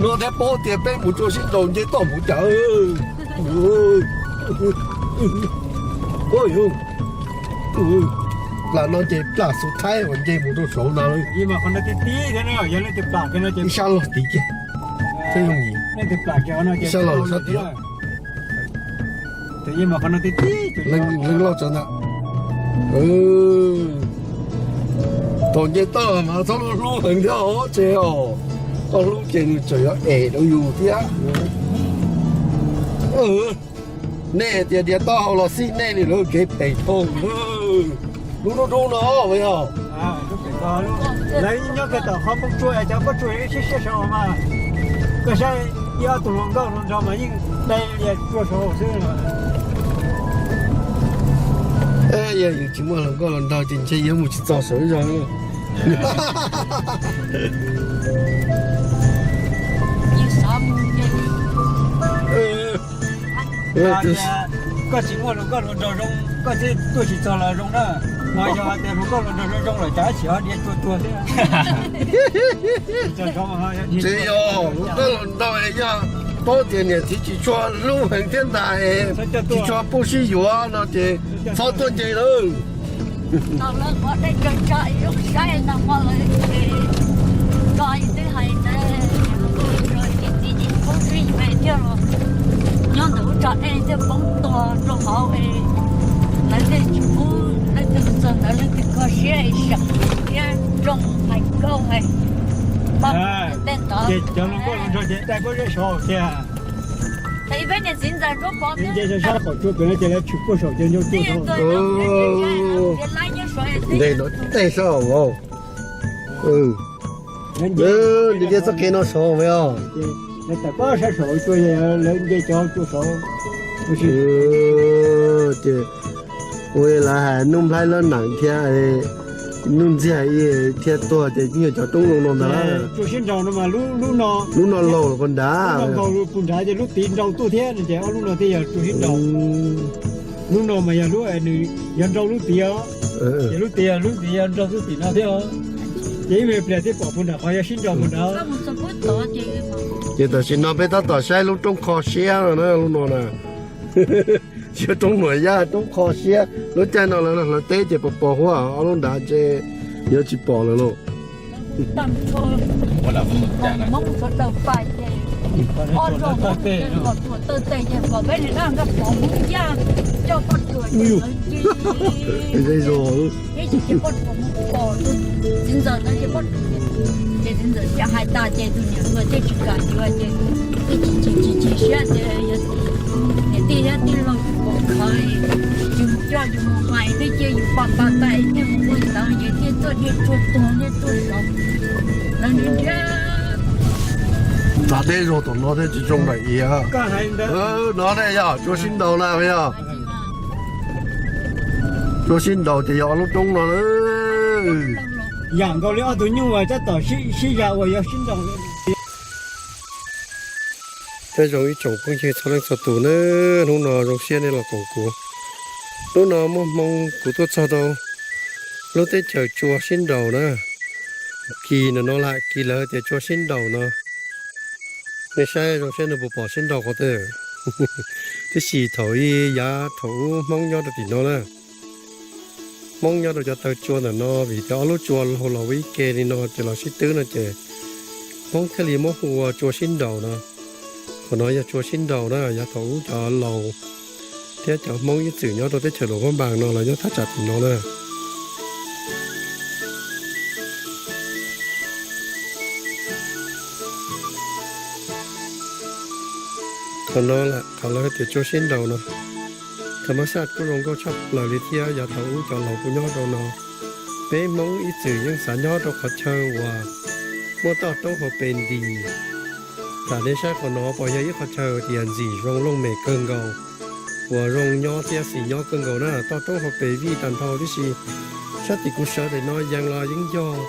No thiaj paub tias peb mus rau sib nraus nce toj mus cas. Plam no ces plam xu thaib uas nce mus rau saud ntag. Ib sab los tid kiag, ib sab los sab tid. Leej loj tsav ntag. Thaum nce toj mas txhob hlub heev thiab os, tseem os, koj hlub ces nws tseem yuav em rau yus thiab. Nej tias diav taub hau los xij nej li lawv kev pem thoob. Lub roob roob no yog lawv nyob kiag tom qhov pob tsuas, cov pob tsuas siab siab mas, koj saib ib ob tug hluas nkauj hluas nraug mas yeej dai lias tsua saud xwb. Yog yus tsis muaj hluas nkauj hluas nraug ces ntshe yuav mus tsis txog saud zog. Koj tsis muaj hluas nkauj hluas nraug zoo, koj thiaj tuaj tsis txog los zoo na. Mas yog hais tias hluas nkauj hluas nraug zoo zoo lawm cas tsis ho diav tsua tuag thiab. Tsis yog hluas nkauj hluas nraug es yog paub tias niam txiv tsis tshua hlub heev thiab ntag, tsis tshua pub sib yuav no ces txhob tuaj nce lawm. Tau lawv qhov dej tsawg tsawg ib lub saib no mas lawv ces koj twb hais tias niam txiv tsis pub sib yuav thiab los nyob ntawm lub tsam dej thiaj poob tuag rau hauv es lawv thiaj tsis pub, leej twg txog ntawd leej twg kho siab es seem thiab zoo hais nkauj hais pab tej ntawd. Ces cov hluas nkauj hluas nraug ces dai pob zeb sov tiag. Peb niam txiv ntxawm Suab Pov nce sab qaum tsua pem no ces lawv tshwm puag saum ces ncau tuaj. Nteg no tej sab hauv. Nws nce txoj kev no saud os. Lawv tawm pob sab saud tsua, lawv nce cov tsua saud. Ces ua li lawv hais Nuj Nplhaib lab nees thiab Nuj Ntxiag thiaj tuag ces nyuag cov roob zoo no ntag. Tsua sib nraus no mas lub no, lub no laus los puag nrad, puag nrad ces lub tid nrau tuaj thiab ces ob lub no thiaj yog tsua sib nraus. Lub no mas yog lub nws yog nrau lub tid os. Ces lub tid, lub tid yog nrau lub tim no thiab os. Ces ib me pliag thiaj pom puag nram qhov yog sib nraus puag nrad. Ces tam sim no peb tab tom saib lub roob kho siab no na, lub no na. Tsis yog roob Nuam Yaj, roob kho siab. Lub caij no lawv hlawv teb ces pos pos huab ob lub nrad ces yuav tsis pom lawm lauj. Txiv ntxawm no ces poj, ces txiv ntxawm cov hais tas ces tus niam hluas thiaj tsis kam yuav ces thiaj tsis chim chim chim siab tias yog niam tij thiab tij laug tsis pom qhov, yus mus coj yus mus hais thiab cia yus pam pam pam thiaj mus ua ntawd ces thiaj tuaj dej tsua tuag thiaj tuaj saud. Lawv nrhiav nrhiav. Txav deb zog tom no thiab tsis zoo lawm iab. No ne yog tsua sib nraus na yog. Tsua sib nraus ces yog ob lub roob no na. Yam nkaus li ob tug nyuj uas tab tom sib zam uas yog sib nraus. Peb zoo ib tsoom phooj ywg txhua leej txhua tus na, hnub no zoo siab nej los koom kuv. Hnub no muaj hmoo kuv tuaj txog rau lub teb chaws tsua sib nraus na. Kis ntawm no lam kis lawv tias tsua sib nraus no. Nej saib zoo siab nws puas pom sib nraus qhov twg. Tiam sis thaum ub yav thaum ub Hmoob nyob rau tim no na, Hmoob nyob rau cov taw tsua ntawm no vim tias ob lub tsua laug los ua ib ke li no ces los sib twb no ces Hmoob thiaj li muab hu ua tsua sib nraus no. Qhov no yog tsua sib nraus na, yav thaum ub cov laus thiab cov Hmoob ib txwm nyob rau teb chaws Luam Phab Npas no los nyob thaj tsam tim no na. Qhov no lam qhov lawv tias tsua sib nraus no. Tha mas xaj kuj zoo nkauj tshaj plaws li thiab yav thaum ub cov laus kuj nyob rau no. Peb Hmoob ib txwm yeej xav nyob rau qhov chaw uas muaj toj roob hauv pes ntis. Tam nej saib qhov no puas yog ib qhov chaw tias ntxim zoo looj mem kawg nkaus, uas zoo nyob thiab xis nyob kawg nkaus na. Toj roob hauv pes vij tag nrho tib si. Sab tim kuv sawv pem no yees los yeej yog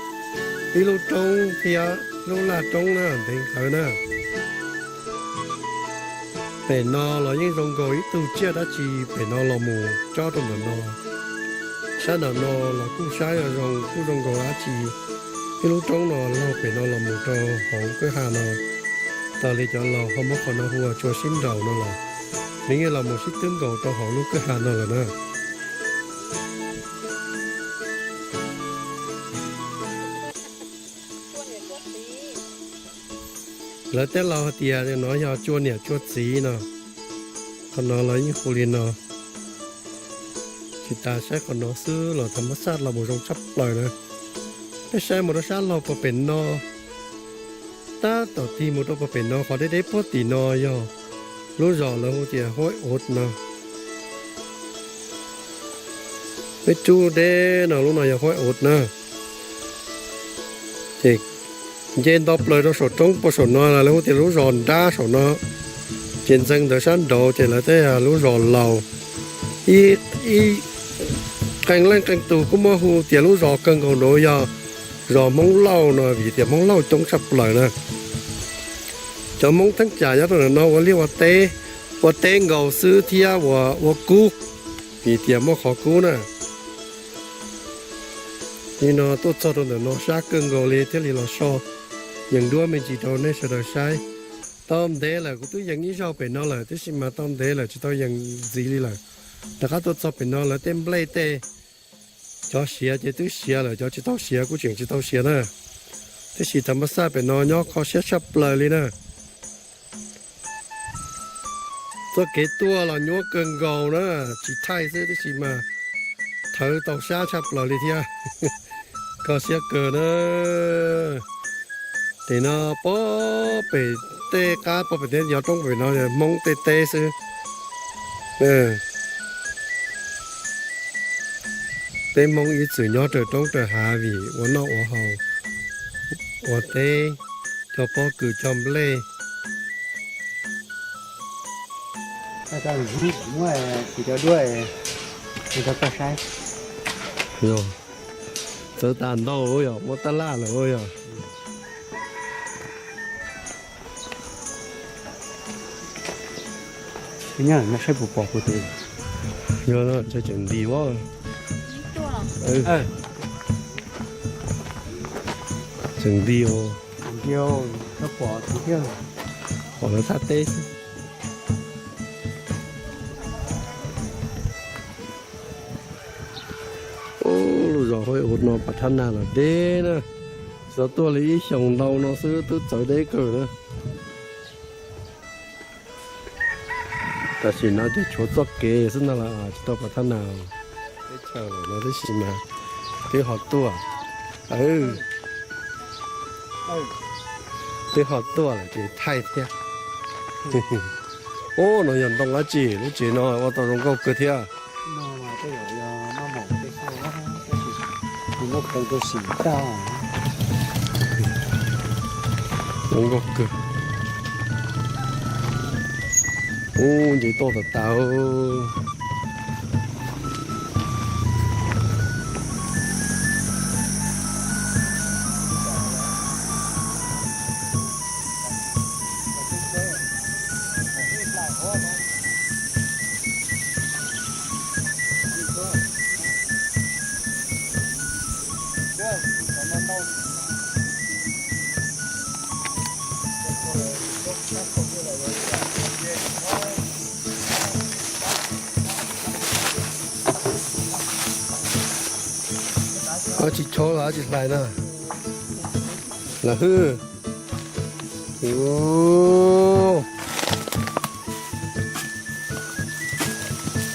ib lub roob thiab lub laj roob na ntev nqhawv na. Pem no los yeej zoo nkaus ib tug tsiaj dab tsi pem no los mus cob rau ntawm no. Sab nram no los kuj saib zoo kuj zoo nkaus dab tsi. Ib lub roob no laug pem no los mus rau hauv kwj ha no. Tas li cov laus ho muab qhov no hu ua tsua sib nraus no los, nws yeej los mus sib twb nkaus rau hauv lub kwj ha no lawm na. Lawv tej laus hais tias no yog tsua niam tsua txiv no. Qhov no los yeej hu li no. Tsis tas saib qhov no xwb los tham mab xaj los mus zoo tshaj plaws na. Peb saib mus rau sab laug puag pem no, tab tom tig mus rau puag pem no, qhov deb deb puag tim no yog lub zos lawv hu tias Huaib Uv no. Peb rub deb no lub no yog Huaib Uv na. Ces nce nto plaws rau saum roob puag saum no lawv hu tias lub zos nrab saum no. Ces ntxeev ntawd sab nraud ces lawv tej lub zos laus. Ib qee leej qee tus kuj muaj hu tias lub zos kawg nkaus nraud yog zos Hmoob Lauj no vim tias Hmoob Lauj coob tshaj plaws na. Cov Hmoob theeb tsam nyob rau ntawm no ua liaj ua teb, ua teb nkaus xwb thiab ua kub, vim tias muaj qhov kub na. Nim no tuaj txog rau ntawm no sab kawg nkaus li thiaj li los so yees duab me ntsis rau nej sawv daws saib. Tau ntev lawm, kuv twb yees ib zaug pem no lawm tab sis mas tau ntev lawm tsis tau yees ntxiv li lawm. Rov qab tuaj txog pem no lawv tej nplej tej, cov siav ces twb siav lawm, cov tsis tau siav kuj tseem tsis tau siav na. Tab sis tham mab xaj pem no nyob kho siab tshaj plaws li na. Txoj kev tuaj los nyuaj kawg nkaus na, tsis thaij xwb tab sis mas thawv tau sab tshaj plaws li thiab. Kho siab kawg na. Ces no puag pem tej qab puag pem teb, yog roob pem no Hmoob tej teb xwb. Peb Hmoob ib txwm nyob raws roob raws hav vim ua noj ua haus, ua teb, cog pob kws cog nplej. Kuv cov duab rau koj saib. Txawv tas ntau yog muab tab laj lawm yog. Nyob no saib puas pom puas tis. Yog tseem nti ua. Tseem nti ua. Pom tis thiab. Pom lawv thaj teb xwb. Lub zos Huaib Uv no pas thab nag los deb na. Tsis tau tuaj li ib xyoos ntau no xwb twb txawv deb kawg na. Tam sim no ces tshuav txoj kev xwb ntag los tsis tau pas thab nag. Teb chaws lawm no tab sis mas twb ho tuaj. Twb ho tuaj lawm ces thaij thiab. Ub, no yog ntoo dab tsi? Lub tsev no ua tau zoo nkauj kawg thiab. Zoo nkauj kawg. Ub, nce toj tas tas. Tsis chov los tsis hlais na. Lam hwj.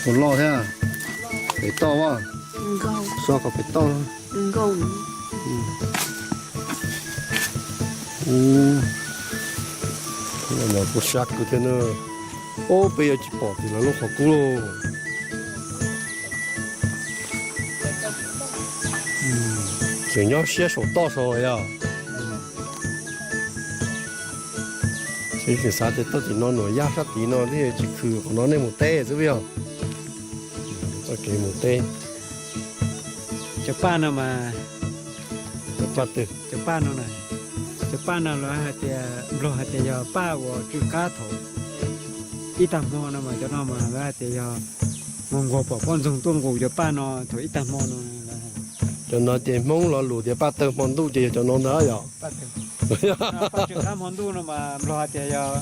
Ua loj thiab. Pem toj a. So kom pem toj. Kuj sab kawg thiab na. Ob peb yuav tsis pom tim lawv lub qhov kub lauj. Tseem nyob siab saum toj saud yog. Tseem xav tias toj tim no nuam yaj sab tid no thiaj tsis khwm qhov no nej mus teb xwb yog. Txoj kev mus teb. Cov paj no mas, cov paj no, cov paj no lawv hais tias, Nplog hais tias yog paj uas tsw qab thaum ib tag hmo no mas cov no mas lawv hais tias yog nquag nquag pom poj ntxoog tuaj nqus cov paj no thaum ib tag hmo no. Cov no ces Hmoob lo lus tias paj tawg hmo ntuj ces yog cov no ntag yog. Paj tsw qab hmo ntuj no mas Nplog hais tias yog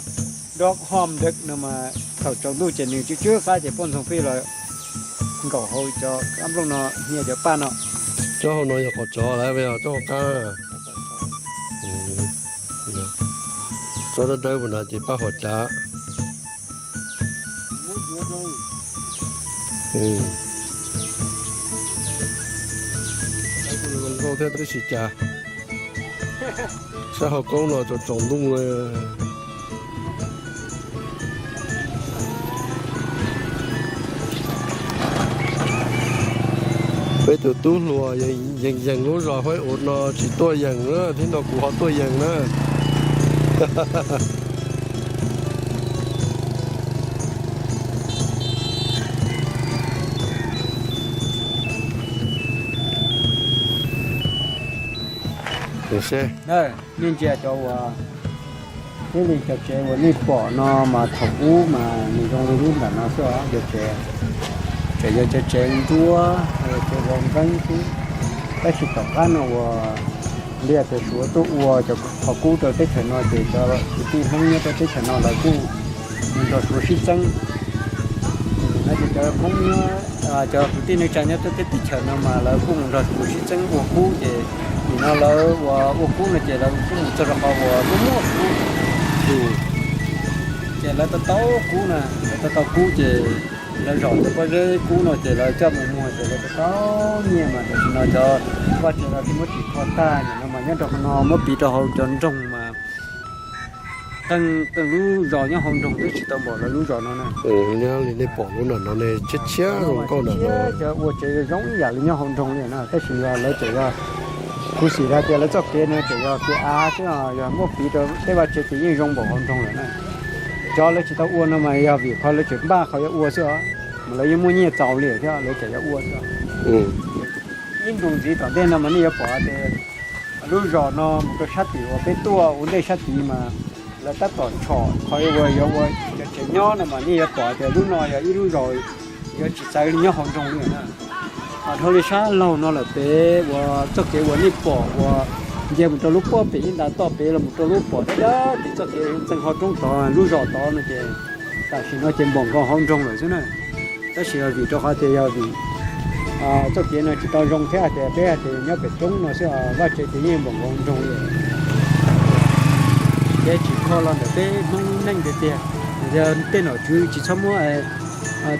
dog hom dawm no mas thaum tsaus ntuj ces nws tsw tsw qab ces poj ntxoog pheej los nkaum hauv cov qab nplooj no hnia cov paj no. Tsob hauv no yog qhov tsov lawm, yog tsob hauv qab. Tsob dawb dawb puas na ces paj huam cav. Nkauj thiab tib si cas. Sab hauv koob no tsaus tsaus ntuj. Peb tus tub hluas yees yees lub zos Huaib Uv no tsis tuaj yees na, thiab no kuv ho tuaj yees na. Nej ntsia cov uas, thiaj li cov tsev uas nej pom no mas thaum ub mas nws zoo li lub nram no xwb os, cov tsev, tsev yog cov tsev nruab, tsev vov nqeeb xwb. Tab sis tom qab no uas ntiaj teb Suav tuaj ua cov qhov kub rau teb chaws no ces cov kwv tij Hmoob nyob rau teb chaws no lawv kuj mus nrog Suav sib txeeb. Cov Hmoob nyob, cov kwv tij neej tsa nyob rau teb chaws no mas lawv kuj mus nrog Suav sib txeeb ua kub ces nim no lawv ua, ua kub no ces lawv kuj mus txog rau qhov uas muaj muaj kub. Ces lawv tau tau kub na, lawv tau tau kub ces lawv zom cov pob zeb kub no ces lawv coj mus muag ces lawv tau tau nyiaj mas tam sim no cov vaj tsev los twb muab tsim kho tag, nim no mas nyob rau qhov no muab piv rau hauv cov nroog mas qee qee lub zos nyob hauv nroog twb tsis tau npaum lawv lub zos no na. Nyob li nej pom lub nram no ne tshiab tshiab zoo nkauj nram no. Cov ua tsev zoo ib yam li nyob hauv nroog li na, tab sis yog lawv tseem yog khuv xim hais tias lawv txoj kev no tseem yog kev av xwb, yog muab piv rau tej vaj tsev ces yeej zoo npaum hauv nroog lawm na. Cov lawv tsis tau ua no mas yog vim qhov lawv tseem npaj qhov yuav ua xwb os, mas lawv yeej muaj nyiaj txaus li thiab lawv tseem yuav ua xwb. Ib ntus ntxiv tom ntej no mas nej yuav pom tias lub zos no mus rau sab tim uas peb tuaj ua ntej sab tid mas lawv tab tom tshom qhov uas yuav ua cov tsev nyob no mas nej yuav pom tias lub no yog ib lub zos yuav tsis txawv li nyob hauv nroog li na. Ho dhau li sab laug no lawm pem uas txoj kev uas nej pom uas nce mus rau lub pob pem ib nta toj pem los mus rau lub pom dawb dawb tim txoj kev ntxeev ho roob tod lub zos tod no ces tam sim no ces npaum nkaus hauv nroog lawm xwb na. Tab sis yog vim rau qhov tias yog vim txoj kev no tsis tau zoo thiab hais tias peb hais tias nyob pem roob no xwb, vaj tsev ces yeej npaum nkaus nroog li. Kev tsis kho los ntawm peb Hmoob neej tiag tiag, yog tej nom tswv tsis txhob muab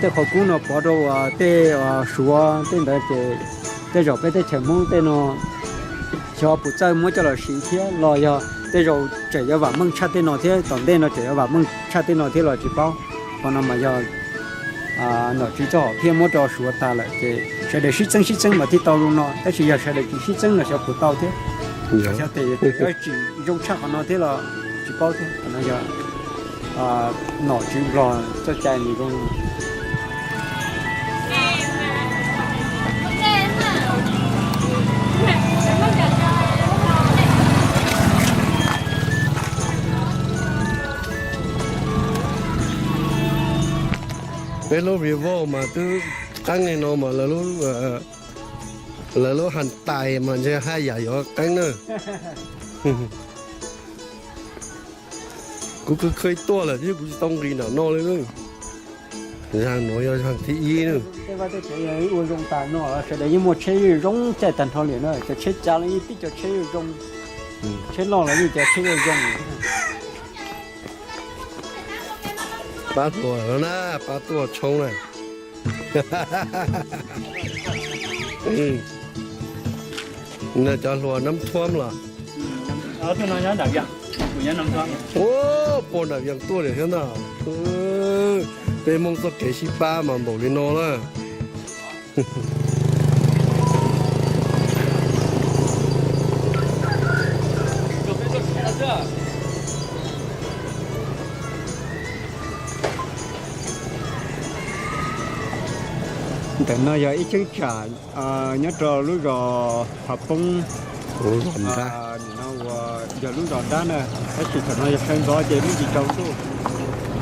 tej qhov kub no pov rau tej Suav tej ntawd ces tej zaum peb teb chaws Hmoob tej no xyov puas txawj muab coj los siv thiab los yog tej zaum tseem yuav vam meej tshaj tej no thiab, tom ntej no tseem yuav vam meej tshaj tej no thiab los tsis paub. Qhov no mas yog nom tswv txoj hom phiaj muab rau Suav tas lawm ces sawv daws sib txeeb sib txeeb mas thiaj tau zoo no, tab sis yog sawv daws tsis sib txeeb no xyov puas tau thiab. Xyov tes yuav tsim zoo tshaj qhov no thiab los tsis paub thiab. Qhov no yog nom tswv Nplog txoj cai nws zoo. Peb lub Vivo mas twb qeeb li no mas lawv lub Hyundai mas ntshe haj yam yuav qeeb na. Kuv khwv khwv tuaj lawm thiab kuv tsis tau nqis nram no li. Zaag nuav yog zaag thib ib na. Tej vaj tej tsev ua zoo tas no sawv daws yeej muaj tsheb zoo caij tag nrho li na, cov tsheb cav los yeej tib co tsheb zoo, tsheb loj los yeej cov tsheb zoo. Pab tuaj na, pab tuaj tshoob na. Cov hluas Nab Thuab los? Ua puag nram Vias tuaj lawm thiab ntag. Peb Hmoob txoj kev sib pab mas npaum li no na. Ntawm no yog ib cheeb tsam nyob rau lub zos Phav Poob. Nim no uas yog lub zos Nrab na, tab sis thaum no yog sawv ntxov ces lub ntsis tsaus ntuj.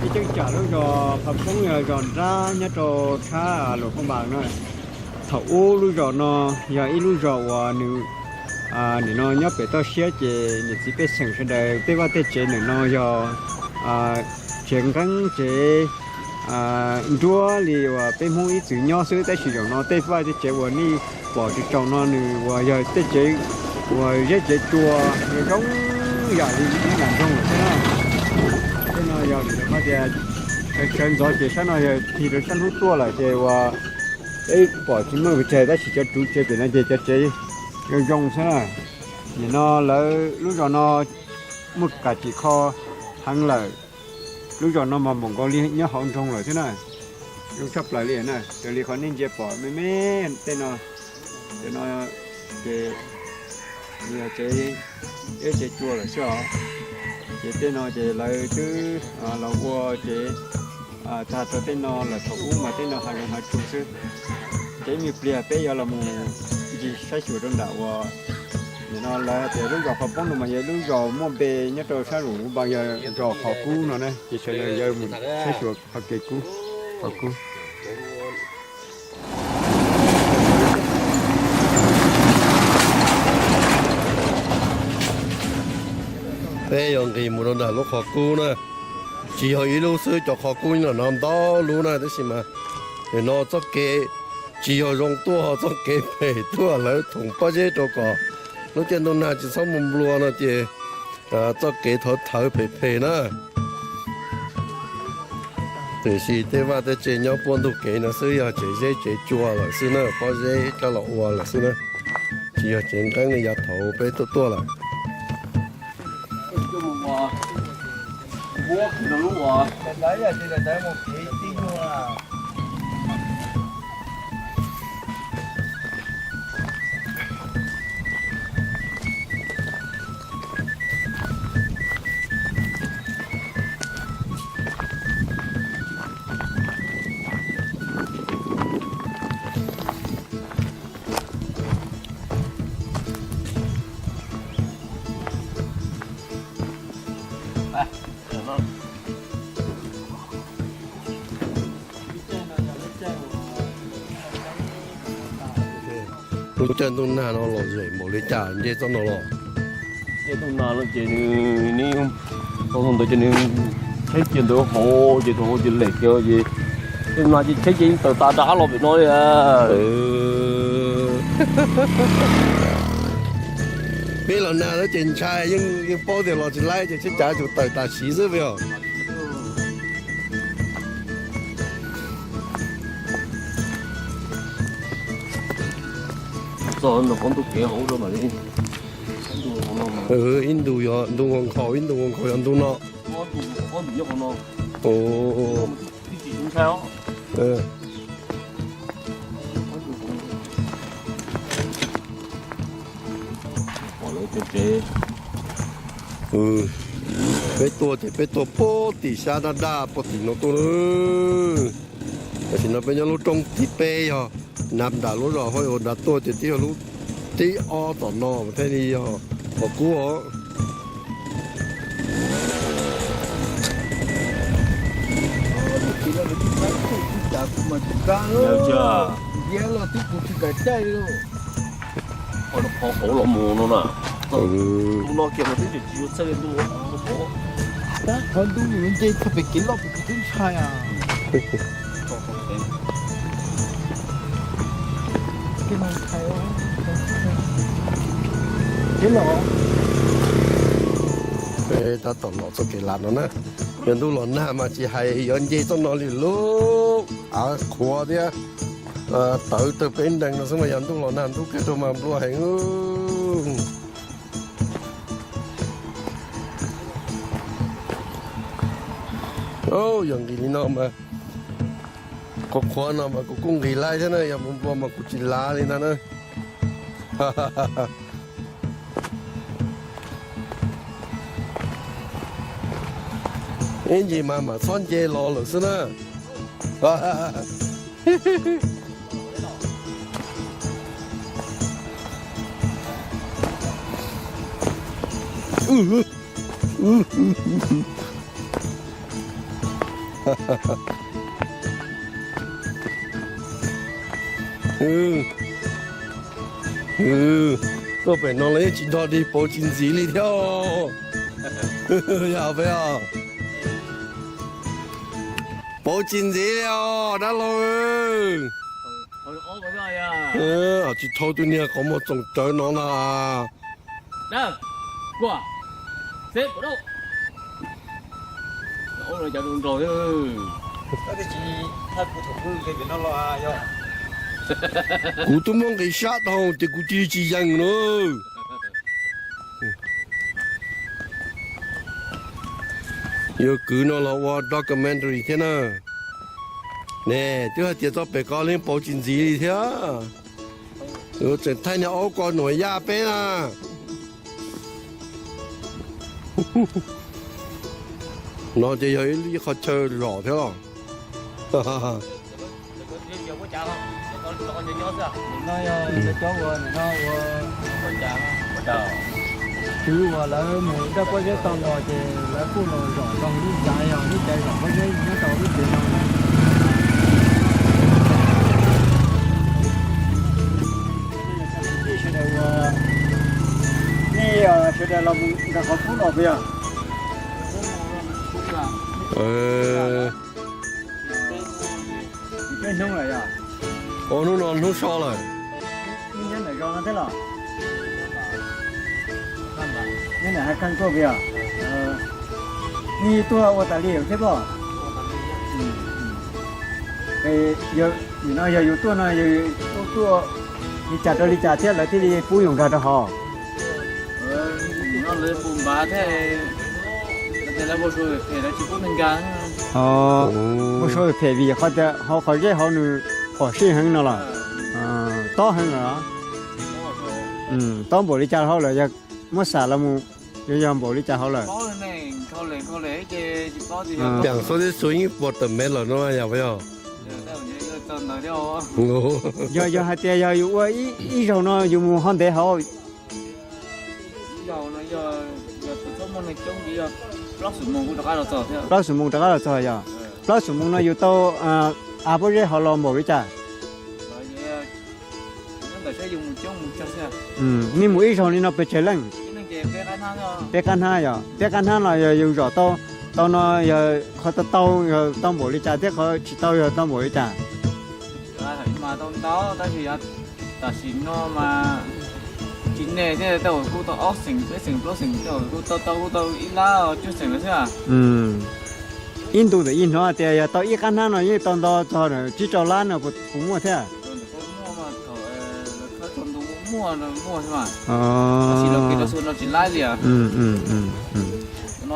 Ib cheeb tsam lub zos Phav Poob yog zos Nrab nyob rau thab Luam Phaj Npas na. Thaum ub lub zos no yog ib lub zos uas nws Nim no nyob pem toj siab ces niam txiv pej xeem sawv daws tej vaj tej tsev ntawm no yog tsev nqeeb tsev nruab li uas peb Hmoob ib txwm nyob xwb, tab sis zaum no tej vaj tej tsev uas nej pom tsaus tsaus no nws uas yog tej tsev uas zeb tsev tsua zoo zoo yam li ib yam nroog lawm xwb na. Tej no yog tias sawv ntxov ces sab no yog tig rau sab hnub tuaj lawm ces uas peb pom tsis muaj pes tsawg, tab sis cov ruv tsev pem no ces cov tsev zoo zoo xwb na. Nim no lawv lub zos no muaj kam tsim kho heev lawm. Lub zos no mas npaum nkaus li nyob hauv nroog lawm thiab na. Zoo tshaj plaws li na, raws li qhov nej ntsia pom me me tej no, cov no ces yog tsev, eb tsev tsua lawm xwb os. Ces tej no ces lawv twb los ua tsev tag rau tej no lawm, thaum ub mas tej no hav zoov hav tsuag xwb. Ces me pliag peb yuav los mus ncig saib xyuas rau nram uas nim no lawv hais tias lub zos Qhov Poob no mas yog lub zos muaj npe nyob rau sab Luam Phab Npas, yog zos Qhov Kub no na, ces sawv daws yuav mus saib xyuas qhov kev kub, qhov kub. Peb yuav nqis mus rau nram lub qhov kub na. Tsis yog ib lub xwb, cov qhov kub no no ntau lub na, tab sis mas nim no txoj kev tsis yog zoo tuaj, txoj kev phem tuaj, lawv thoom pob zeb rau kom lub caij ntuj nag tsis txhob mus nplua no ces txoj kev thawv thawv phem phem na. Tiam sis tej vaj tej tsev nyob puag ntug kev no xwb, yog tsev zeb tsev tsua lawm xwb na, pob zeb rov los ua lawm xwb na. Tsis yog tsev nqeeb li yav thaum peb tuaj tuaj lawm. Lub caij ntuj nag no lom zem npaum li cas nce txoj no los? Caij ntuj nag no ces nws, tau ntawd ces nws tsheb cia ntawd hauv ces thaum hauv ces lem kiag ces, caij ntuj nag ces tsheb cia yeej tawm tas rov qab los pem no li. Peb los nag no ces ntshai, yeej paub tias los tsis laib ces tsheb cav tsum tawm tas siv xwb os. Txog ntawm qhov ntug kev hauv rau mam li. Ib ntus yog ntu nkhaus, ib ntu nkhaus yog ntu no. Peb tuaj ces peb tuaj puag tim sab daj daj puag tim no tuaj. Tam sim no peb nyob lub roob thib peb yog nram lub zos Hauj Ua nrad tuaj ces twb yog lub thib ob tom no mas thiaj li yog qhov kub os. Qhov hauv los mus no na. Tus no kiag mas twb tsis yuav txhawj li ntuj. Tab qhov ntuj nws nce txog pem kev loj pem kuv twb ntshai. Peb tab tom los txoj kev lav no na. Yog ntuj los nag mas tsis hais yuav nce txoj no li lub av qhuav thiab tawv tawg peb nrees no xwb mas yog ntuj los nag ntub kiag rau mas nplua heev. Yog nqis li no mas, qhuav qhuav no mas kuv kuj nqis laij thiab na, yog mus nplua mas kuv tsis lav li ntag na. Ib ntsis mas mam txhob nce los lawm xwb na. Tuaj pem no los yeej tsis nrog dig pauv tsis ntxiv li thiab. Yog peb os, pauv tsis ntxiv li os dab laug. Tsis thau tus niag qhov muag txoom rawv no na. Kuv twb muab nqis sab dhau ces kuv cia li tsis yees na. Yuav kwv no los ua documentary thiab na. Ne, twb hais tias txoj pem ko yeej pauv tsis ntxiv li thiab. Yuav tseem thaij niag aub kua nuam yaj peb na. No ces yog ib qho chaw zom thiab los. Tswv uas lawv mus daj pob zeb tau los ces lawv kuj los zom zoo lub cav, yog lub cav zom pob zeb nyob rau lub tsev no. Nej sawv daws los mus nram qhov kub no puas yog? Peb hnub lawm yog? Ua hnub no hnub so lawm. Nej nyob ntawm zos no thiab los? Nyob ntawm Haj Kheej tuaj puas yog? Nej tuaj ua tas li thiab pob? Nim no yog yus tuaj no yus tuaj li cas rau li cas thiab lawv thiaj li pub yus nkag rau hauv? Npau suav phem vim qhov tias hauv qhov zeb hauv nws phom sij heev no los? Tob heev los? Tob npaum li cas hauv lawm yog muab xam los mus, yog npaum li cas hauv lawm? Peem xub tib xu yeej puas tawm mev lawm no yog puas yog? Yog, yog hais tias yog yus ua ib zaug no yus mus ho ntev hauv? Plaub xuv moos rov qab los txog yog? Plaub xuv moos no yus tau av pob zeb hauv los npaum li cas? Nej mus ib zaug li no pes tsawg leej? Peb qab hnab yog? Peb qab hnab no yog yus zom tau, tau no yog qhov tau tau yog tau npaum li cas thiab qhov tsis tau yog tau npaum li cas? Tam sim no mas tsis nej thiab, tej zaum kuj tau ob xeem peb xeem plaub xeem, tej zaum kuj tau tau kuj tau ib lab cuaj xeem lawm xwb. Ib ntus ntawm yus hnov tias yog tau ib qab hnab no yeej tau nto txog tsib rau lab no puas muaj thiab?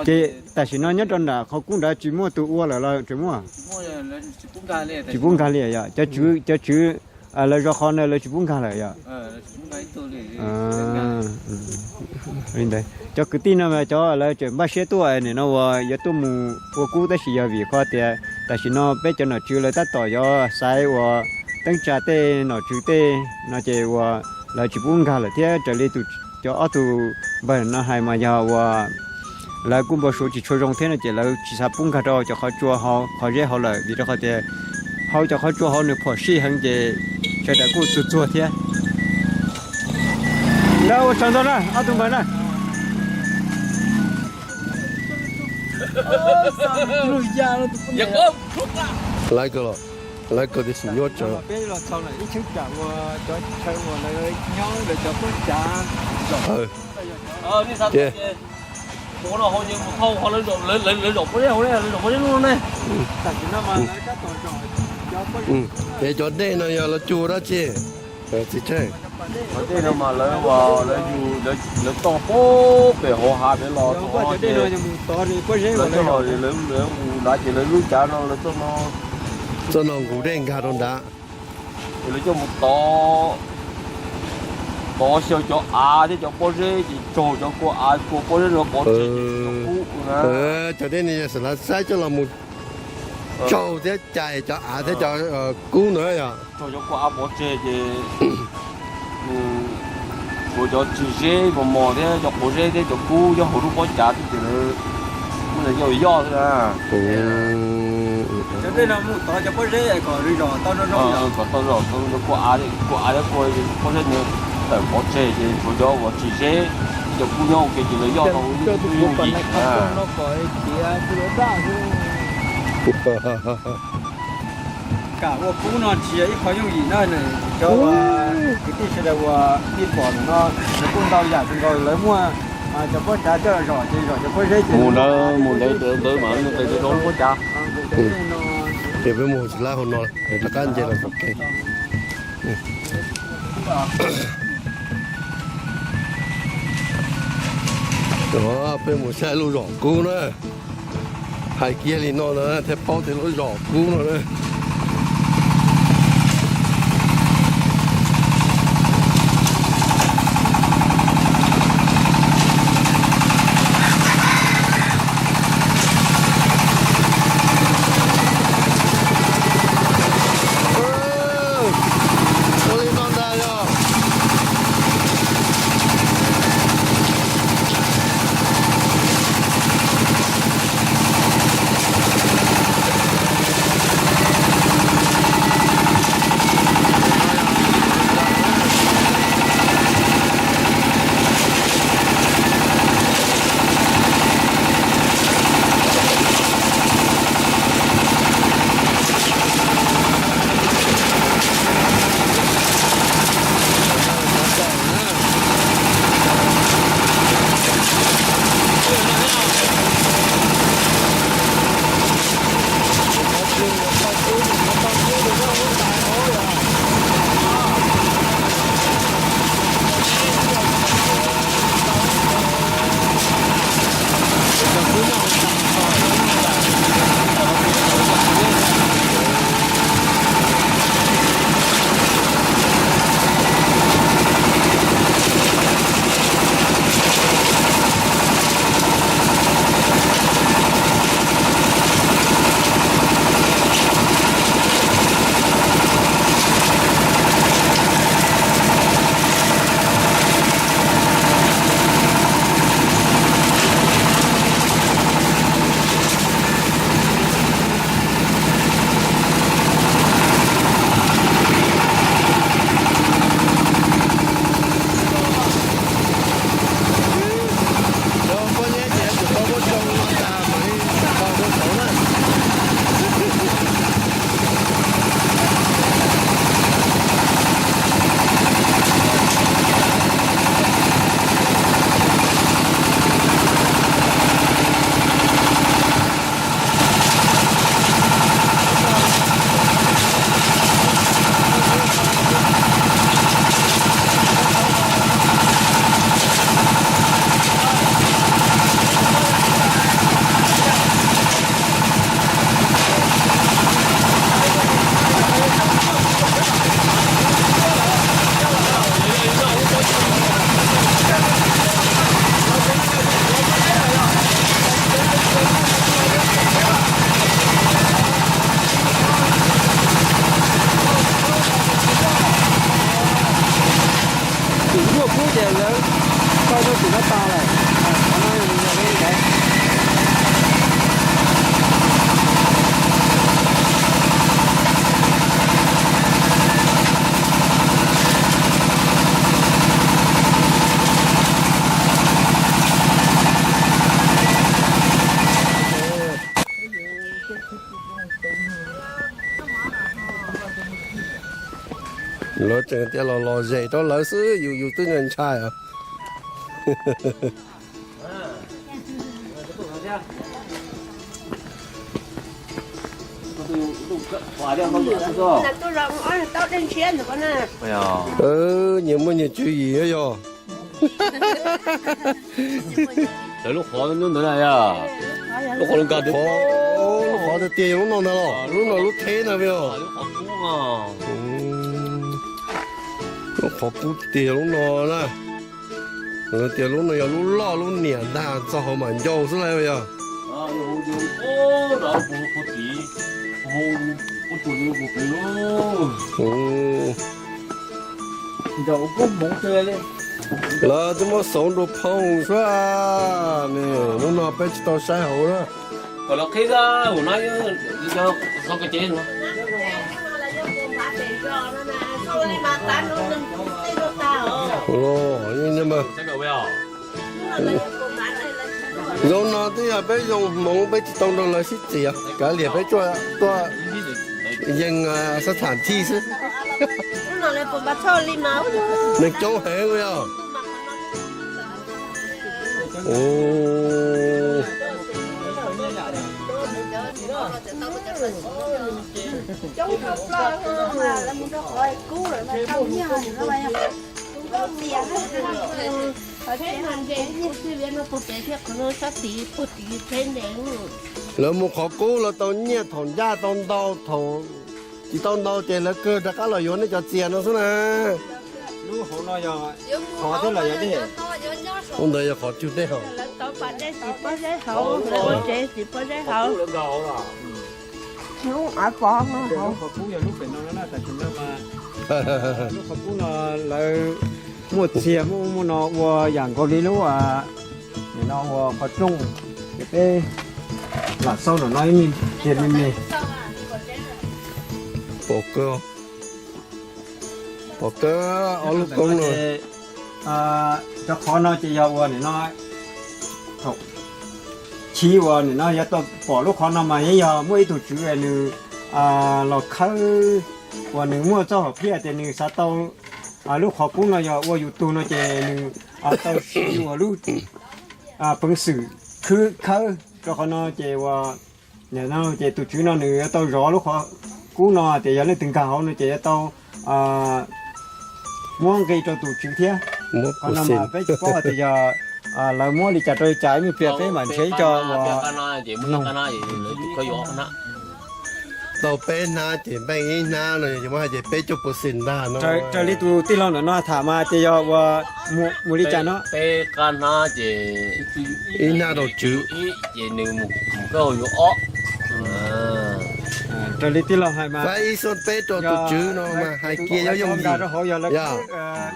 Ces tam sim no nyob rau nram qhov kub nrad tsis muaj tus ua lawm los tseem muaj? Tsis pub nkag li yom? Cov tswv, cov tswv lawv zov qhov ntawd lawv tsis pub nkag lawm yom? Li ntawd cov kwv tij no mas cov lawv tseem npaj siab tuaj nim no uas yuav tuaj mus ua kub tab sis yog vim qhov tias tam sim no peb cov nom tswv lawv tab tom yuav xaiv uas teeb tsa tej nom tswv tej no ces uas lawv tsis pub nkag lawm thiab raws li tus, cov ob tug npawg no hais mas yog uas lawv kuj npau suav tsis tshua zoo thiab no ces lawv tsis xav pub nkag rau cov qhov tsua hauv qhov zeb hauv lawm vim rau qhov tias hauv cov qhov tsua hauv nws phom sij heev ces sawv daws kuj txuag txuag thiab. Lawv ua tsaug ntau na ob tug npawg na. Lawv kawg los, lawv kawg tiam sis nyob tsawg. Peb los txog lawm ib cheeb tsam uas cov chaw uas lawv nyob lawv cov pob cav. Ces es cov dej no yog lawv cug dab tsi? Txiv Tsheej, cov dej no mas lawv, lawv toj pem hauv hav pem los, lawv coj los, lawv mus nrad ces lawv lub cav no lawv txoj no, txoj no nqus dej nkag rau nrad. Lawv coj mus tov, tov xyaw cov av thiab cov pob zeb ces tsaug cov kua av kua pob zeb no pov tseg ces cov kub na. Cov dej no yog xav lawv saib coj los mus tsaug thiab cais cov av thiab cov kub ntawd yog. Tsaug cov kua av pov tseg ces kuv cov tswv zeb mos mos thiab cov quav zeb thiab cov kub nyob hauv lub pob cav xwb ces lawv muab coj yoj xwb na. Cov dej no mus tov cov pob zeb kom tau zog, kua av, kua av thiab kua pob zeb no. Tawm pov tseg ces tsuas cov uas tsis seb, cov kub nyob ua ke ces lawv yoj tau ib lub yooj yim na. Kam ua kub no tsis yog ib qho yooj yim na, cov kwv tij sawv daws uas nej pom no, lawv kuj ntau yam kawg nkaus, lawv muaj cov pob tsav coj zom ces zom cov pob zeb ces mus ntawd, mus ntawd ntawd mas nqis rau lub pob tsav. Ces peb mus tsis lab hauv no, rov qab nce los txoj kev. Peb mus saib lub zos kub na. Hais kiag li no na thiaj paub tias lub zos kub no na. Ua li no ntag yog. Tsis muaj kub ces lawv tau rau tsis tau tau lawm. Qhov no yog peb ntawd. Lawv tseem tias los los zem rau lawv xwb, yus yus twb ntshai os. Nyias muaj nyias tswv yim yog. Lawv lub qhov ntawd na yog, lub qhov, lub qhov tiag tiag yog lub no ntag los, lub no lub theb ntag yog. Lub qhov kub tiag yog lub no na. Tias lub no yog lub loj lub niam ntag, txog hauv mam ncau xwb lauj yog. Lawv twb muab xauv nrau phooj xwb ne, lub no peb tsis tau saib hauv na. Kom lawv qhib, no xov kev ces no. Zaum no twb yog peb zoo hmoov peb tsis tau nrog lawv sib txiav, kav liam peb tuaj yees sab tham thij xwb. Neeg coob heev yog. Lawv mus qhov qub los tau nyiaj, thaum ncaj tau ntau, thaum tsis tau ntau ces lawv kawg rov qab los yuav nej cov txias no xwb na. Lub hauv no yog qhov thiab los yog dej? Lub ntawd yog qhov cug dej hauv. Lub qhov kub yog lub pem no na, tam sim no mas lub qhov kub no lawv muaj txiag muaj ub muaj no ua yam nkaus li lub, nim no ua qhov rooj, ces peb lam xauj no no ib me ntsis me me. Pom kawg, pom kawg ob lub koob no. Cov qhov no ces yog ua nim no, thaum chiv uas nim no yog tau pom lub qhov no mas yeej yog muaj ib tug tswv nws los khawb, uas nws muaj txoj hom phiaj tias nws xav tau lub qhov kub no yog ua yus tug no ces nws tau siv ua lub peev xwm khwb khawb rau qhov no ces ua, ces tus tswv no nws yuav tau zov lub qhov kub no tias yog leej twg nkag hauv no ces yuav tau muab nqi rau tus tswv thiab. Qhov no mas peb tsis paub hais tias yog lawv muab li cas rau li cas, ib me pliag peb mam nrhiav ib co uas noog. Tau peb hnab ces npeej ib hnab no ces muab hais ces peb caug percent ntag no. Raws li tus tij laug ntawm no tham mas ces yog ua mus li cas no. Peb qab hnab ces ib hnab rau tswv, ces nws mus kawg hauv yuav ob. Raws li tij laug hais mas faib ib xob peb rau tus tswv no mas hais kiag yuav yooj yim rau hauv, yog lawv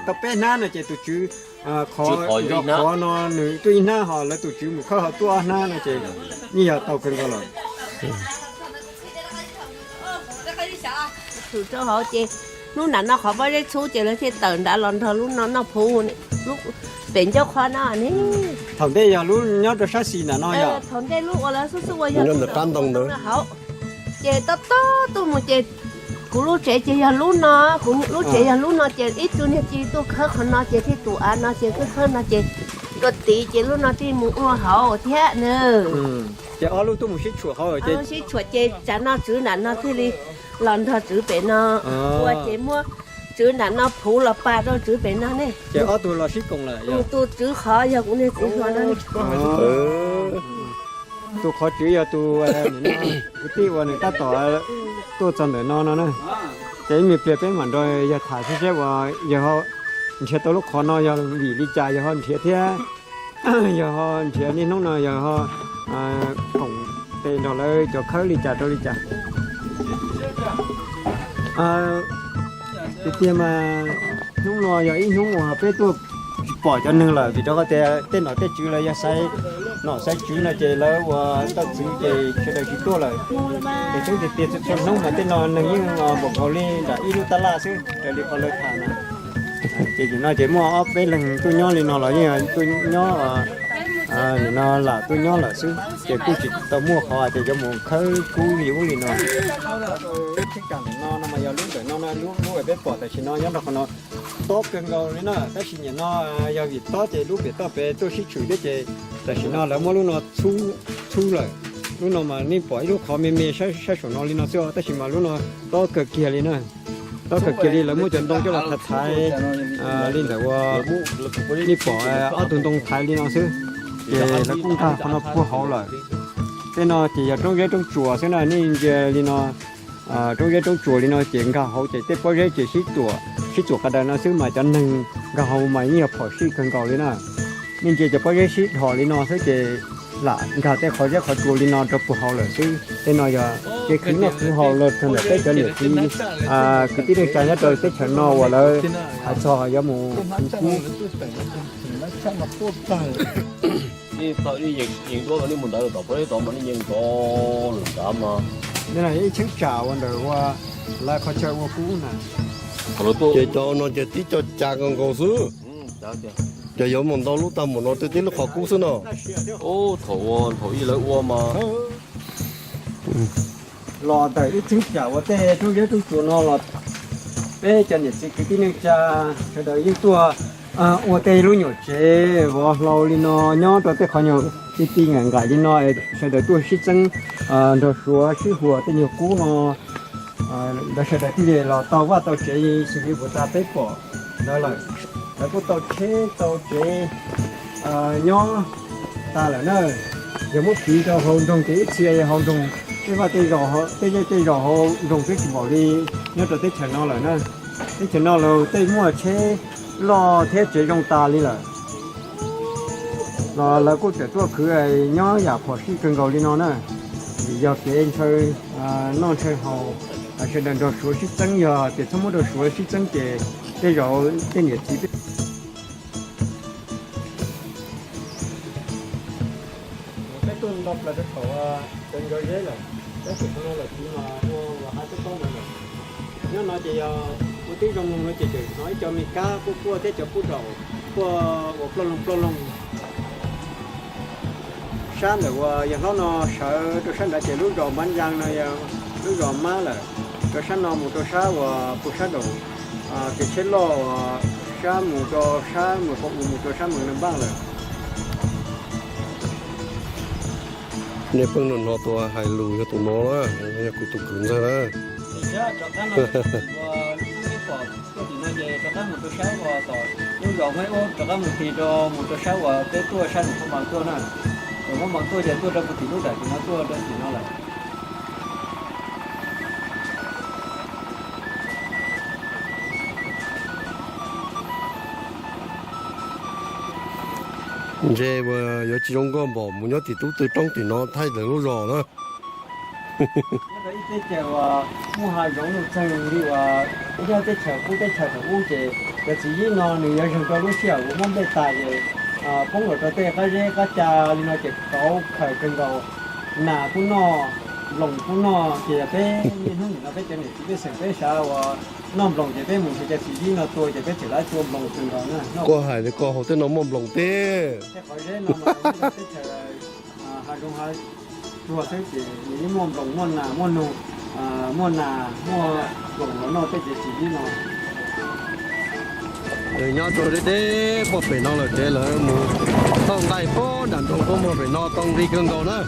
tau peb hnab no ces tus tswv qhov no nws tuaj ib hnab, ho lawv tus tswv mus khawb ho tuaj ob hnab no ces yeej yog tau kawg nkaus lawm. Tshwm rau hauv ces hnub nram no qhov pob zeb txhub ces lawv thiaj tawm nrad los nrog lub no noj phuv, lub pem ncauj qhov no ne. Thaum ntej yog lub nyob rau sab xis nram no yog. Thaum ntej lub uas lawv xub xub ua yog ntawm qab ntoo ntawd hauv. Ces tob tob tuaj mus ces kuv lub tsev ces yog lub no, kuv lub tsev yog lub no ces ib tug niag ci tuaj khawb qhov no ces thiaj tus av no ces khawb khawb no ces tuaj tid ces lub no thiaj mus ua hauv thiab na. Ces ob lub tuaj mus sib tshuam hauv ces sib tshuam ces tsam no tswv nram no thiaj li los nrog tswv pem no ua ces muab tswv nram no phuv los pas rau tswv pem no ne. Ces ob tug los sib koom lawm, tus tswv qhov yog kuv niag txiv hluas no. Tus qhov tswv yog tus kwv tij uas nws tab tom tuaj txog ntawm no no na. Ces ib me pliag peb mam nrog yawg tham seb uas yawg ho nrhiav tau lub qhov no yog vim li cas yawg ho nrhiav thiab yawg ho nrhiav niaj hnub no yawg ho koom tes nrog lawv cov khawb li cas rau li cas. Tiag tiag mas hnub no yog ib hnub uas peb tuaj tsis pom cov neeg lawm vim rau qhov tias tej nom tej tswv lawv yog xaiv nom xaiv tswv no ces lawv ua tau txwv ces sawv daws tsis tuaj lawm. Ces twb tiag tiag txhua txhua hnub mas tej no neeg yeej npaum nkaus li nram ib lub tab laj xwb raws li qhov lawv tham na. Ces nim no ces muaj ob peb leeg tuaj nyob li no los yeej tuaj nyob, nim no lam tuaj nyob lawm xwb ces kuj tsis tau muaj qhov tias yuav mus khawb kub li ub li no. Lub tsheb kam ntawm no no mas yog lub ntawm no no, lub lub peb pom tam sim no nyob rau qhov no tob kawg nkaus li na, tab sis nim no yog vim tob ces lub pem toj pem tuaj sib tshwm thiab ces tam sim no lawv muab lub no txhub lawm. Lub no mas nej pom ib lub qhov me me sab saum no li no xwb os, tab sis mas lub no tob kawg kiag li na. Tob kawg kiag li, lawv muab cov ntoo coj los thaiv thaiv li ntawm uas nej pom ob tug ntoo thaiv li no xwb, ces lawv kuj nkag qhov no puag hauv lawm. Tej no ces yog roob zeb roob tsuas xwb na, nej ntsia li no, roob zeb roob tsuas li no ces nkag hauv ces tej pob zeb ces sib txuam qas daws no xwb mas cov neeg nkag hauv mas yeej yog phom sij kawg nkaus li na. Nej ntsia cov pob zeb sib dhos li no xwb ces lam nkag tej qhov zeb qhov tsuas li no rau puag hauv lawm xwb. Tej no yog kev khwv noj khwv haus los txog ntawm peb cov niam txiv kwv tij neej tsa nyob rau teb chaws no uas lawv hais txog yuav mus khwv kub. Ib cheeb tsam uas ntawm ua lawv qhov chaw ua kub na. Ces cov no ces tib co cas nkaus nkaus xwb. Ces yuav mus ntau lub tag npaum no twb tib lub qhov kub xwb no. Thaum ua, thaum ub lawv ua mas los ntawm ib txheeb tsam uas tej roob zeb roob tsuas no los peb cov niam txiv kwv tij neej tsa sawv daws yeej tuaj ua tej lub nyuam tsev vov hlau li no nyob rau tej qhov nyuag ti ti nqaim nqaim li no, sawv daws tuaj sib txeeb nrog Suav sib huas tej nyuag qub no. Lawv sawv daws thiaj li los tau vaj tau tsev xws li puas tas peb pom ntawd lawm. Lawv kuj tau tsheb tau tsev nyob tas lawm na. Yog muab piv rau hauv nroog ces ib txhia hauv nroog tej vaj tej zos, tej zej tej zos hauv nroog twb tsis npaum li nyob rau teb chaws no lawm na. Teb chaws no los tej muaj tsheb loj thiab tsev zoo tas li lawm. Los lawv kuj tseem tuaj khwv nyob yam phom sij kawg nkaus li no na. Vim yog kev ntshaw noj ntshaw haus, sawv daws nrog Suav sib txeeb, yog tias txhob muab rau Suav sib txeeb ces tej zaum tej niam txiv peb peb tuaj nto plaws rau thaum cov nco zeb lawm, tab sis qhov no lawm txiv mas ua ua hav coob coob ntawd lawm. Nyob no ces yog ua tib zoo mloog no ces tseem hnov ib co me kab quaj quaj thiab cov qub daum quaj ua ploj loog ploj loog. Sab ntawm uas yog hlob no sawv rau sab nrad ces lub zos Npab Ntxaa no yog lub zos Mab lawm. Rau sab no mus rau sab uas puag sab daum kev tsheb loj uas sab mus rau sab Mws Qos Us mus rau sab Mws Naj Npaj lawm. Nej pheej hnov tus hais lus yog tus no na, yog kuv tus kwv ntxawg na. Rov qab no, tuaj tim no ces rov qab mus rau sab uas tom lub zos Maib Ub, rov qab mus tig rau mus rau sab uas peb tuaj sab Nus Phab Npas tuaj na. Nus Phab Npas tuaj ces tuaj rau puag tim lub zos tim no tuaj rau tim no lawm. Ntshe yuav tsis zoo nkauj npaum mus nyob tim tub tw roob tim no thaij lawv lub zos na. Nyob rau ib teb chaws uas muaj hav zoov nuj txeeg li uas yog teb chaws qub teb chaws thaum ub ces cov txiv zib no nws yuav zeeg rau lub sij hawm uas muab nplej tas ces poob los rau tej qab zeb qab ca li no ces kauv khaws kawg nkaus. Nas kuj noj, nploos kuj noj, ces yog peb niaj hnub nim no peb cov niam txiv pej xeem peb xav uas noj nploos ces peb mus nrhiav cov txiv zib no tua ces peb tseem lawv tua nploos kawg nkaus na. Koj hais li koj hauv tej no muaj nploos teb. Tej qhov zeb no mas teb chaws hav zoov hav tsuag xwb ces nws yeej muaj nploos muaj nas muaj nug, muaj nas muaj nploos los noj tej cov txiv zib no. Nyob rau deb deb puag pem no lawm ces lawv mus tau nqaij puag nram nroog puag muag pem no tau nqi kawg nkaus na.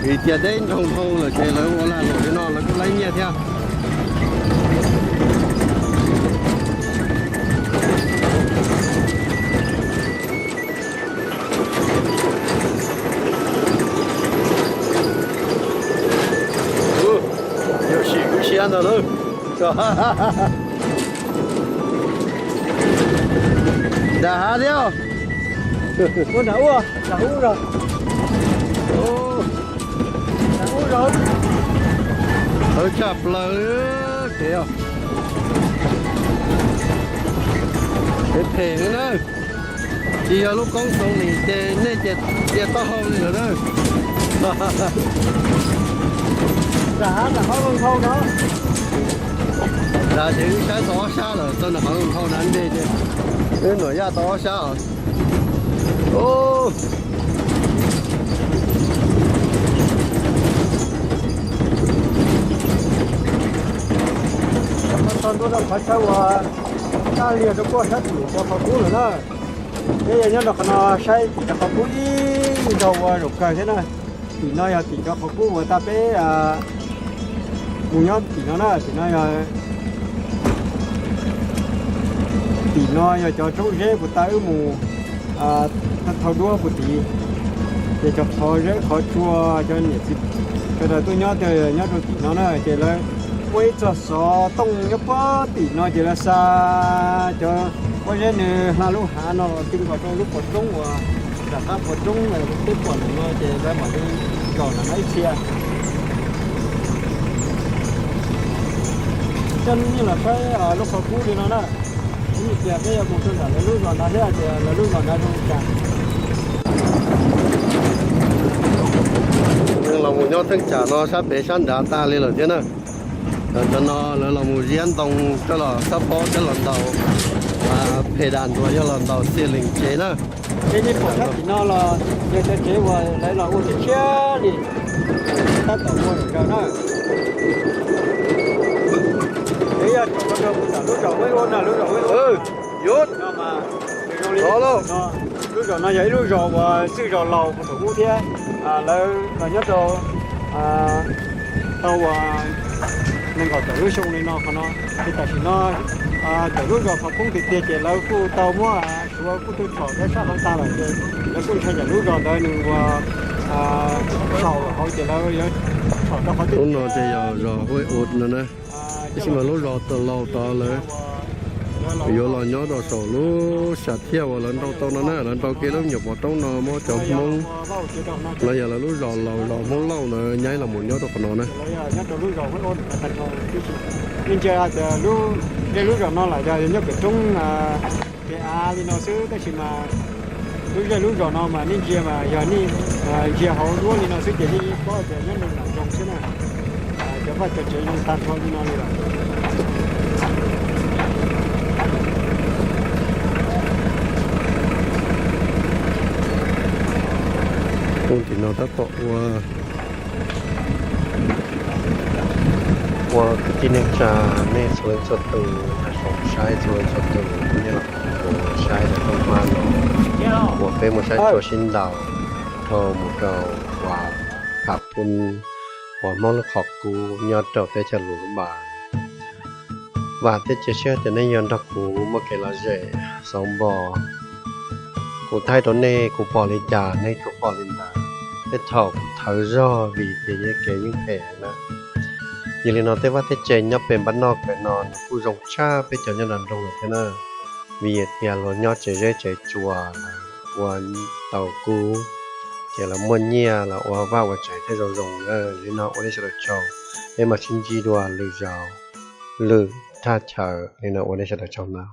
Vim tias deb nroog dhau lawm ces lawv ua lag luam li no lawv kuj laib nyiaj thiab. Yuav sim kuv siab ntag lauj. Nram hav thiab. Ua nram ub, nram ub zog. Nram ub zog. Qhawv tshaj plaws kev os. Kev phem heev na. Tsis yog lub koob txoos nim ces nej cia taub hau li lawm na. Nram hav nram qhov zoo dhau no. Nram ces wb saib tau ob sab lawm, txog nram qhov zoo dhau na ntej ces wb nuam yaj tau ob sab os. Txog ntua rau qhov chaw uas daj liag rau puag sab tim cov qhov kub lawm na. Peb yog nyob rau qhov no saib tim cov qhov kub ib zaug ua zaum kawg thiab na. Tim no yog tim cov qhov kub uas tag peb mus nyob tim no na, tim no yog, tim no yog cov roob zeb puag ta wb mus thau duab puag tid. Ces cov qhov zeb qhov tsua, cov niam txiv sawv daws tuaj nyob, nyob rau tim no na ces lawv muaj ib txoj xov tooj nyob puag tim no ces lawv xa cov pob zeb nws hla lub hav no los tw nkaus rau lub qhov roob uas nram qab qhov roob peb pom ntawm no ces lawv mam li zaum nram no ib txhia. Coj nej los saib lub qhov kub li no na. Ib tias peb yuav mus rau nram lawv lub zos ntawd thiab tias lawv lub zos ntawd zoo li cas. Los mus nyob theej tsam no sab pem sab nrad tas li lawm thiab na. Cov no lawv los mus ziab ntoo coj los sab pob coj los ntaus Phem das ntuas yog los ntaus ceiling tsev na. Peb pom sab tim no los yog cov tsev uas lawv los ua tshiab tshiab li, tab tom muag zom zaws na. Peb yog tsom rau ntawm lub zos Huab Ub na, lub zos Huab Ub. Yuav no mas, lub zos no yog ib lub zos uas txwj zos laus puag thaum ub thiab. Lawv los nyob rau tau uas nees nkaum tawm lub xyoo li no qhov no. Ces tam sim no tawm lub zos qhov poob tiag tiag ces lawv kuj tau muab suav kuj tuaj tshom rau sab hauv tag lawm ces lawv kuj ntshai tsam lub zos ntawd nws ua tshau hauv ces lawv yuav tshom rau qhov twg. Lub no ces yog zos Huab Ub no na. Tab sis mas lub zos laus tod lawv yuav los nyob rau saum lub sam thiaj uas lawv nrau tau no na, lawv nrau kiag lub nyuam pov roob no muab cov Hmoob, lawv yog lawv lub zos laus zos Hmoob Lauj ntawd nyaib los mus nyob rau qhov no na. Nej ntsia tias lub zos no los yog nyob pem roob kev av li no xwb tab sis mas lub zej lub zos no mas nej ntsia mas yog nej ntsia hauv duab li no xwb ces nej paub tias nyob nram zoov xwb na. Cov vaj cov tsev zoo tag nrho li no li lawm. Ub, tim no tab tom ua, ua kwv tij neej tsa, nej txhua leej txhua tus, nyob zoo saib txhua leej txhua tus, nej los kuv saib daim foom hmab no uas peb mus saib tsuas sib ntaus dhau mus rau uas Pham Pun uas Hmoob lub qhov kub nyob rau teb chaws Luas Lub Npas. Vam thiab cia siab tias nej yuav nrog kuv muaj kev lom zem xauv npo. Kuv thaij rau nej, kuv pom li cas nej tsuas pom li ntawd. Tej thaum kuv thawv zog vim tias kev yeej phem na. Yog li no tej vaj tej tsev nyob pem npab noj pem no nws kuj zoo tshaj peb cov nyob nram nroog lawm thiab na. Vim tias luag nyob tsev zeb tsev tsua, ua tau kub, ces lawv muaj nyiaj los ua vaj ua tsev thiaj zoo zoo na. Li no ua nej sawv daws tsaug, peb mam sib ntsib dua lwm zaus lwm thaj chaw. Li no ua nej sawv daws tsaug ntau.